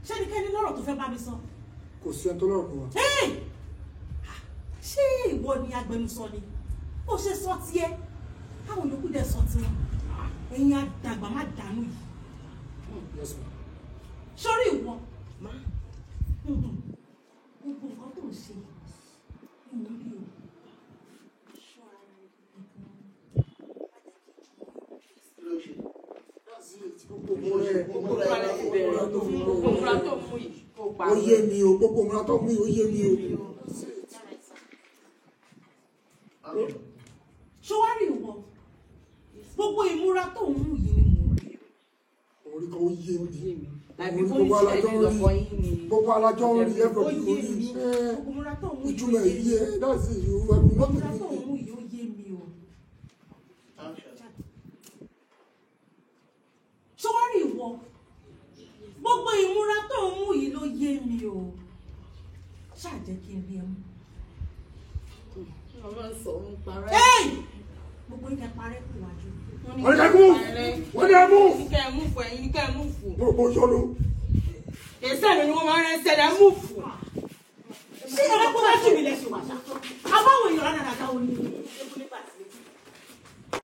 Ṣé ẹnikẹ́ni lọ́rọ̀ tó fẹ́ bá mi sọ? Kò sí ẹni tó lọ́rọ̀ nù wa. Hey! Ṣé ìwọ ni agbẹnusọ ni? Ó ṣe sọ tiẹ̀, káwọn yòókù dẹ̀ sọ tiwọn. Ẹ̀yin àdàgbà má dànù yìí. Yes, ma. Sórí ìwọ. Gbogbo nǹkan tó ń ṣe ni mò ń rí o. Ṣọ́ra rẹ gan-an. Gbogbo múra tó mú Gbogbo múra tó mú yìí kó pa. ó yé mi o, gbogbo múra tó mú yìí ó yé mi o. Ṣọwárí ìwọ, gbogbo ìmúra tó ń mú yìí ni mò ń rí. Orí kan ó yé mi. Tàbí Orí kó ní gbogbo sílẹ̀ alájọ ní ń lọ́kọ rí. yín ni. Gbogbo alájọ ń rí Ó everybody yé lórí. mi. Gbogbo ìmúra tó ń mú yìí Ìtumọ̀ ó yé èyí mi. ẹ that's it, you have Gbogbo not ìmúra tó ń mú yìí ó yé mi o. Ṣọwárí ìwọ, gbogbo ìmúra tó ń mú yìí ló yé mi o. Ṣáà jẹ́ kí n rí ẹ mú. Wọ́n máa ń sọ òun parẹ́. Hey! Gbogbo yín kẹ́ parẹ́ kù wájú. Wọ́n ní ká mú. Wọ́n ní ẹ mú. Ní kẹ́ ẹ mú fún ẹ̀yin, ní kẹ́ ẹ mú fún. Mo rò pé ó yọnu. Èsì ẹ̀mí ni wọ́n máa ń rẹ́sẹ̀ ẹ̀ mú fún. Ṣé ẹ kó wájú mi lẹ́sìn wàṣà? Àbáwọn èèyàn rárá dáadáa ò ní.